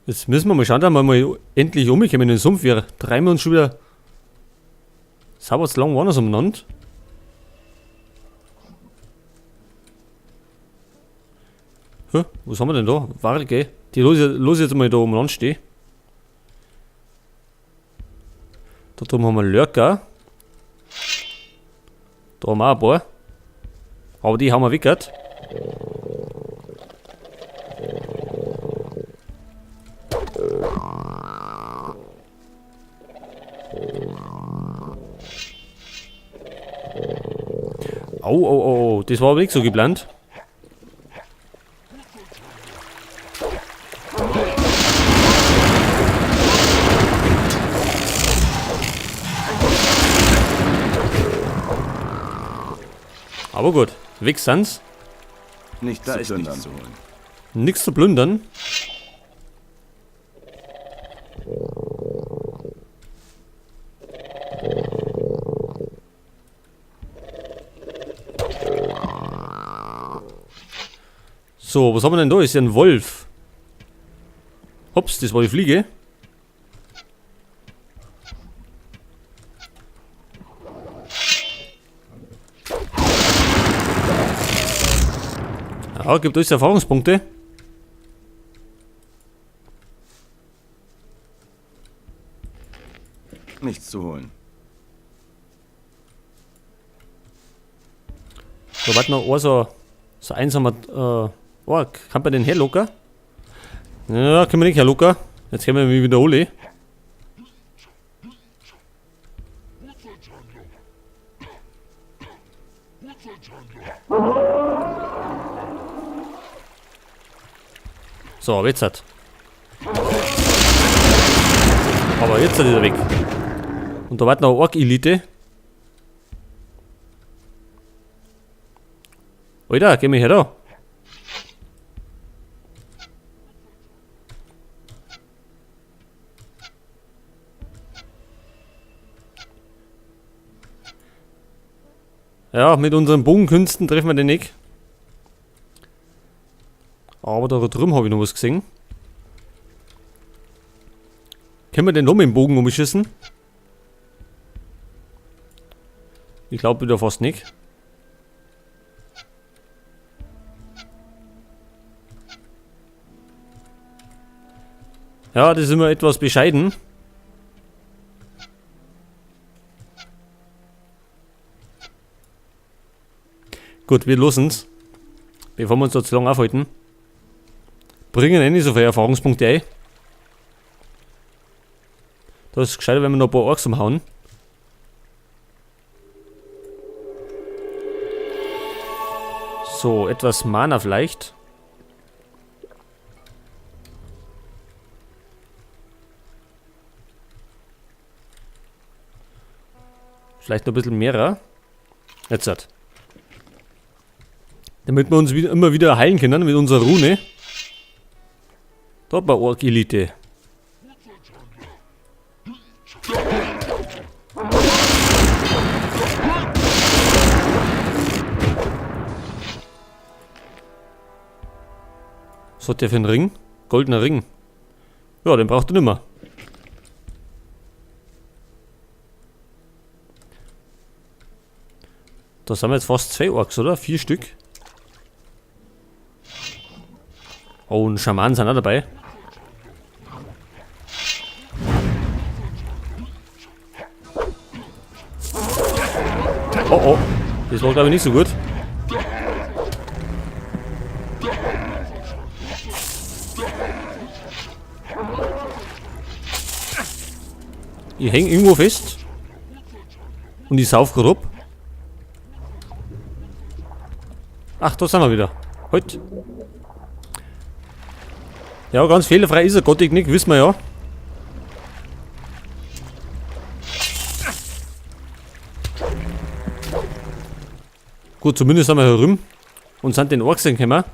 Jetzt müssen wir mal schauen, dass wir mal endlich umkommen in den Sumpf. Wir treiben uns schon wieder sauber zu lang woanders umeinander. Hä? Was haben wir denn da? Warge. Die los jetzt mal da umeinander stehen. Da drüben haben wir Lurker. Da haben wir auch ein paar. Aber die haben wir weggehört. Au, au, au, au. Das war aber nicht so geplant. Aber gut, weg sind's. Nichts Da zu ist plündern. nichts zu holen. Nichts zu plündern. So, was haben wir denn da? Ist ja ein Wolf. Hops, das war die Fliege. Ja, gibt uns Erfahrungspunkte. Nichts zu holen. Da war noch ein so einsamer Ork. Kann man den herlocker? Ja, können wir nicht herlocker. Jetzt können wir wieder alle. So, jetzt hat. Aber jetzt ist er weg. Und da war noch Ork-Elite. Alter, geh mal her da. Ja, mit unseren Bogenkünsten treffen wir den nicht. Aber da drüben hab ich noch was gesehen. Können wir den noch mit dem Bogen umschießen? Ich glaub wieder fast nicht. Ja, das ist immer etwas bescheiden. Gut, wir lassen's. Bevor wir uns da zu lange aufhalten. Bringen eh nicht so viele Erfahrungspunkte ein. Das ist gescheiter, wenn wir noch ein paar Orks umhauen. So, etwas Mana vielleicht. Vielleicht noch ein bisschen mehrer. Jetzt hat. Damit wir uns immer wieder heilen können mit unserer Rune. Da bei Ork-Elite. Was hat der für einen Ring? Goldener Ring. Ja, den braucht er nimmer. Da sind wir jetzt fast 2 Orks, oder? 4 Stück. Oh, und Schamanen sind auch dabei. Oh, oh. Das war, glaub ich, nicht so gut. Ich häng irgendwo fest. Und ich sauf grad ab. Ach, da sind wir wieder. Halt. Ja, ganz fehlerfrei ist er Gothic nicht, wissen wir ja. Gut, zumindest sind wir herum und sind den Orks gekommen.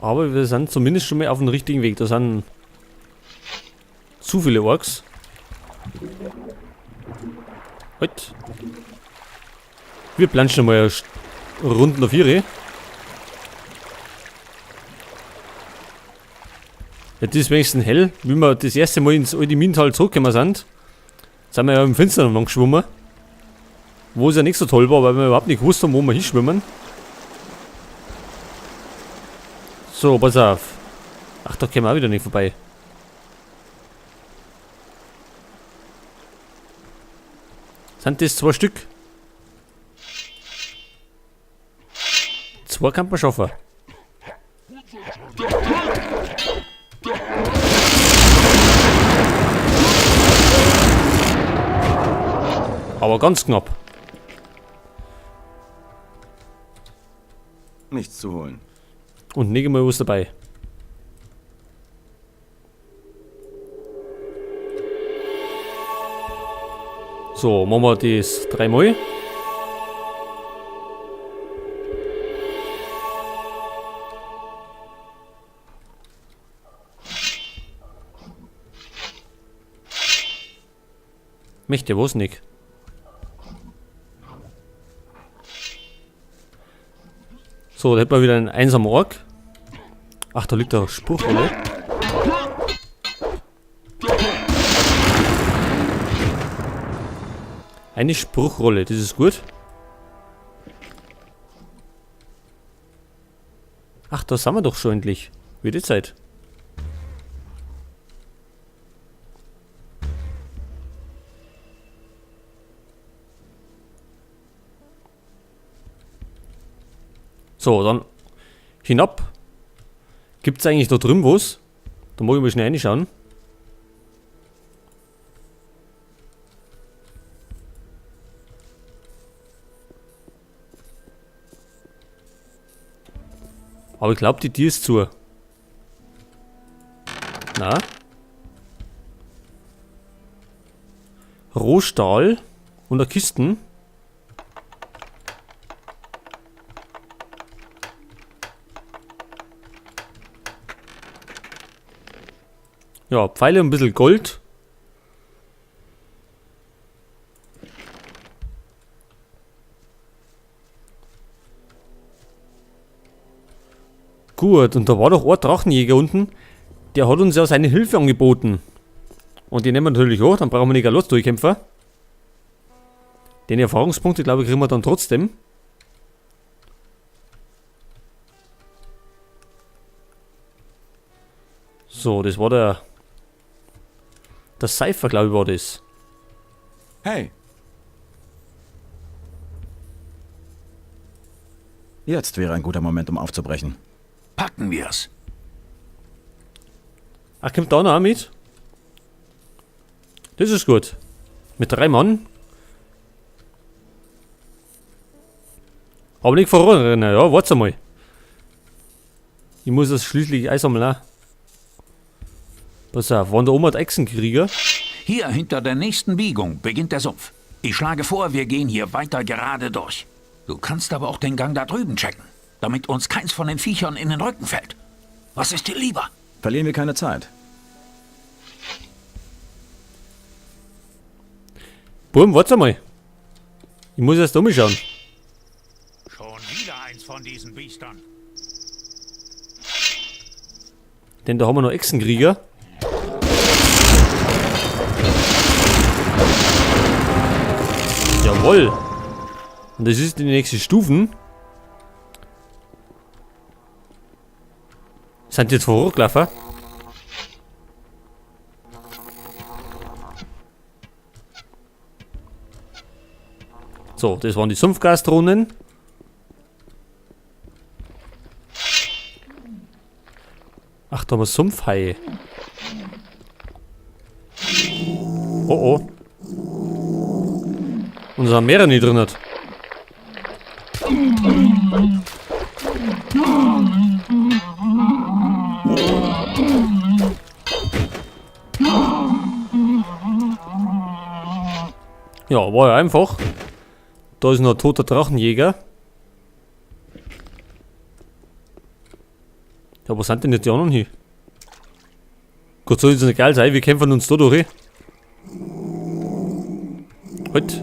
Aber wir sind zumindest schon mal auf dem richtigen Weg. Da sind zu viele Orks. Halt. Wir planschen mal eine Runde auf ihre. Jetzt ist wenigstens hell, wie wir das erste Mal ins alte Minental zurückgekommen sind. Sind wir ja im Finstern lang geschwommen. Wo es ja nicht so toll war, weil wir überhaupt nicht gewusst haben, wo wir hinschwimmen. So, pass auf. Ach, da kommen wir auch wieder nicht vorbei. Sind das 2 Stück? 2 kann man schaffen. Aber ganz knapp. Nichts zu holen. Und nicht einmal was dabei. So, machen wir das dreimal. Möchte was nicht. So, da hätten wir wieder einen einsamen Ork. Ach, da liegt der Spruchrolle. Eine Spruchrolle, das ist gut. Ach, da sind wir doch schon endlich. Wird die Zeit. So, dann hinab. Gibt's eigentlich da drüben was? Da mag ich mal schnell reinschauen. Aber ich glaub, die Tür ist zu. Na? Rohstahl und eine Kisten. Ja, Pfeile und ein bisschen Gold. Gut, und da war doch ein Drachenjäger unten. Der hat uns ja seine Hilfe angeboten. Und die nehmen wir natürlich auch, dann brauchen wir nicht los durchkämpfen. Den Erfahrungspunkte, glaube ich, kriegen wir dann trotzdem. So, das war der Cypher, glaube ich, war das. Hey! Jetzt wäre ein guter Moment, um aufzubrechen. Packen wir's. Ach, kommt da noch auch mit? Das ist gut. Mit 3 Mann. Aber nicht voranrennen, ja, warte mal. Ich muss das schließlich einsammeln, auch. Pass auf, waren da oben die Echsenkrieger? Hier hinter der nächsten Biegung beginnt der Sumpf. Ich schlage vor, wir gehen hier weiter gerade durch. Du kannst aber auch den Gang da drüben checken, damit uns keins von den Viechern in den Rücken fällt. Was ist dir lieber? Verlieren wir keine Zeit. Buben, warte mal. Ich muss erst umschauen. Schon wieder eins von diesen Biestern. Denn da haben wir noch Echsenkrieger. Jawohl. Und das ist die nächste Stufen. Sind die jetzt vorgelaufen? So, das waren die Sumpfgasdrohnen. Ach, da haben wir Sumpfhaie. Oh, oh. Und es haben mehrere nicht drin. Hat. Ja, war ja einfach. Da ist noch ein toter Drachenjäger. Ja, wo sind denn jetzt die anderen hier? Gott, soll jetzt nicht geil sein, wir kämpfen uns da durch. Halt.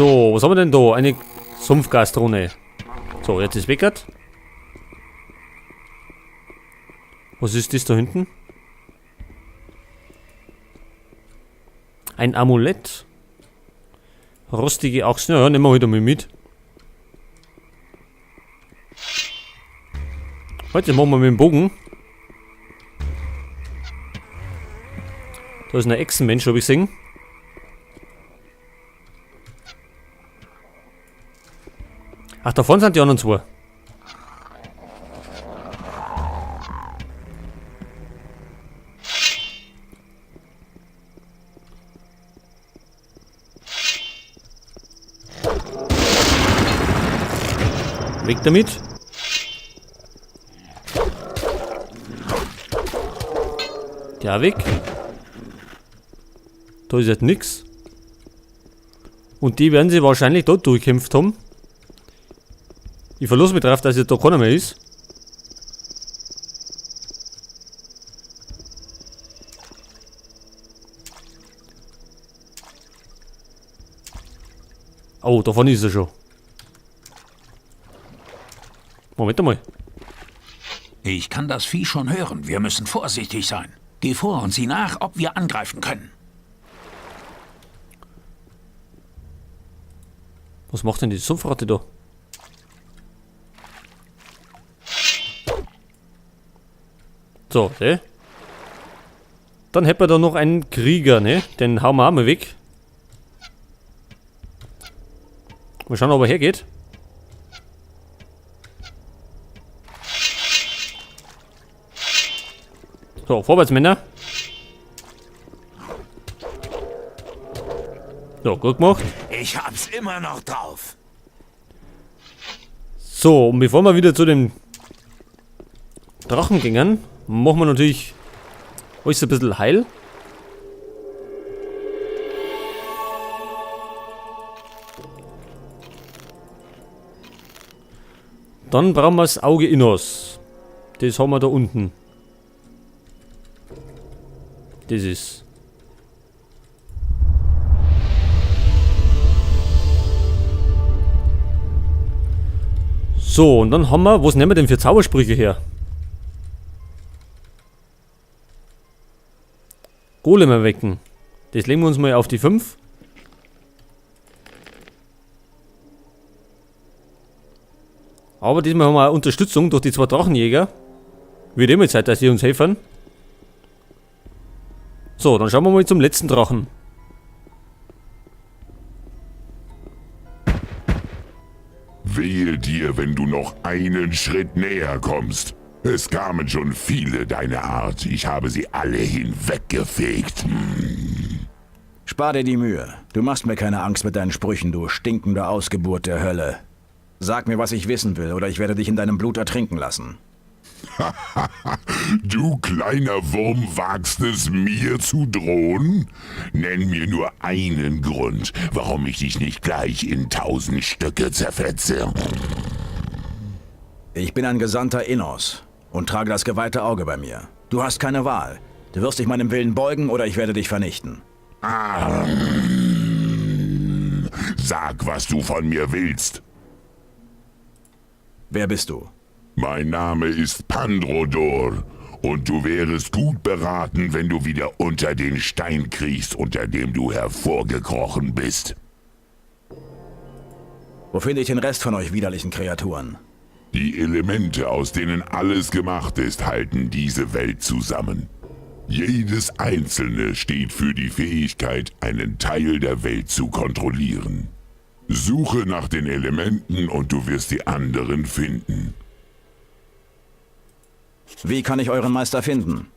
So, was haben wir denn da? Eine Sumpfgasdrohne. So, jetzt ist weckert. Was ist das da hinten? Ein Amulett. Rostige Achsen. Ja, nehmen wir heute mal mit. Heute machen wir mit dem Bogen. Da ist ein Echsenmensch, hab ich gesehen. Ach, da vorne sind die anderen zwei. Weg damit. Der weg. Da ist jetzt nix. Und die werden sie wahrscheinlich dort durchgekämpft haben. Ich verlasse mich drauf, dass jetzt da keiner mehr ist. Oh, da vorne ist er schon. Moment einmal. Ich kann das Vieh schon hören. Wir müssen vorsichtig sein. Geh vor und sieh nach, ob wir angreifen können. Was macht denn die Sumpfratte da? So, ne? Dann hätten wir da noch einen Krieger, ne? Den hauen wir auch mal weg. Mal schauen, ob er hergeht. So, vorwärts, Männer. So, gut gemacht. Ich hab's immer noch drauf. So, und bevor wir wieder zu den Drachen gingen, machen wir natürlich alles ein bisschen heil. Dann brauchen wir das Auge Innos. Das haben wir da unten. Das ist. So, und dann haben wir, was nehmen wir denn für Zaubersprüche her? Golem erwecken. Das legen wir uns mal auf die 5. Aber diesmal haben wir auch Unterstützung durch die 2 Drachenjäger. Wird immer Zeit, dass sie uns helfen. So, dann schauen wir mal zum letzten Drachen. Wehe dir, wenn du noch einen Schritt näher kommst. Es kamen schon viele deiner Art. Ich habe sie alle hinweggefegt. Spar dir die Mühe. Du machst mir keine Angst mit deinen Sprüchen, du stinkende Ausgeburt der Hölle. Sag mir, was ich wissen will, oder ich werde dich in deinem Blut ertrinken lassen. Du kleiner Wurm wagst es, mir zu drohen? Nenn mir nur einen Grund, warum ich dich nicht gleich in 1000 Stücke zerfetze. Ich bin ein Gesandter Innos und trage das geweihte Auge bei mir. Du hast keine Wahl. Du wirst dich meinem Willen beugen oder ich werde dich vernichten. Ah, sag, was du von mir willst. Wer bist du? Mein Name ist Pandrodor und du wärest gut beraten, wenn du wieder unter den Stein kriechst, unter dem du hervorgekrochen bist. Wo finde ich den Rest von euch widerlichen Kreaturen? Die Elemente, aus denen alles gemacht ist, halten diese Welt zusammen. Jedes einzelne steht für die Fähigkeit, einen Teil der Welt zu kontrollieren. Suche nach den Elementen und du wirst die anderen finden. Wie kann ich euren Meister finden?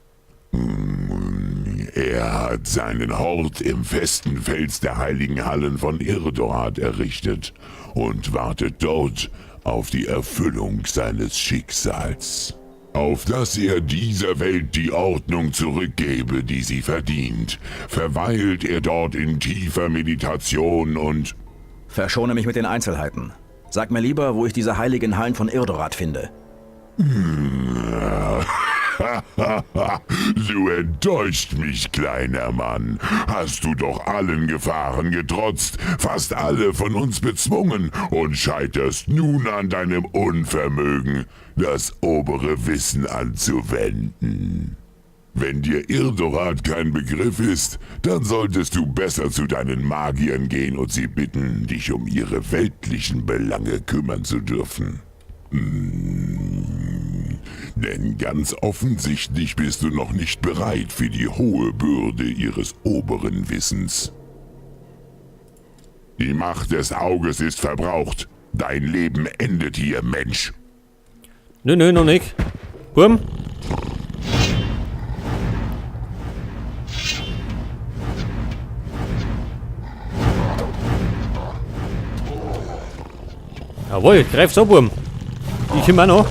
Er hat seinen Hort im festen Fels der heiligen Hallen von Irdorath errichtet und wartet dort auf die Erfüllung seines Schicksals. Auf dass er dieser Welt die Ordnung zurückgebe, die sie verdient, verweilt er dort in tiefer Meditation und... Verschone mich mit den Einzelheiten. Sag mir lieber, wo ich diese heiligen Hallen von Irdorath finde. Du enttäuscht mich, kleiner Mann. Hast du doch allen Gefahren getrotzt, fast alle von uns bezwungen und scheiterst nun an deinem Unvermögen, das obere Wissen anzuwenden. Wenn dir Irdorath kein Begriff ist, dann solltest du besser zu deinen Magiern gehen und sie bitten, dich um ihre weltlichen Belange kümmern zu dürfen. Denn ganz offensichtlich bist du noch nicht bereit für die hohe Bürde ihres oberen Wissens. Die Macht des Auges ist verbraucht. Dein Leben endet hier, Mensch. Nö, nö, noch nicht. Burm. Jawohl, greif's an, Burm. Ich komm auch noch.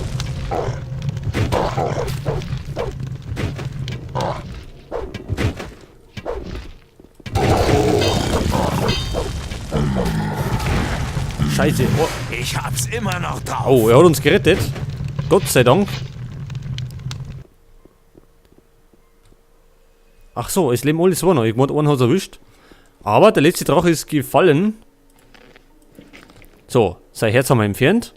Scheiße. Oh. Ich hab's immer noch drauf. Oh, er hat uns gerettet. Gott sei Dank. Ach so, es leben alle zwei noch. Ich meinte, einen hat's erwischt. Aber der letzte Drache ist gefallen. So, sein Herz haben wir entfernt.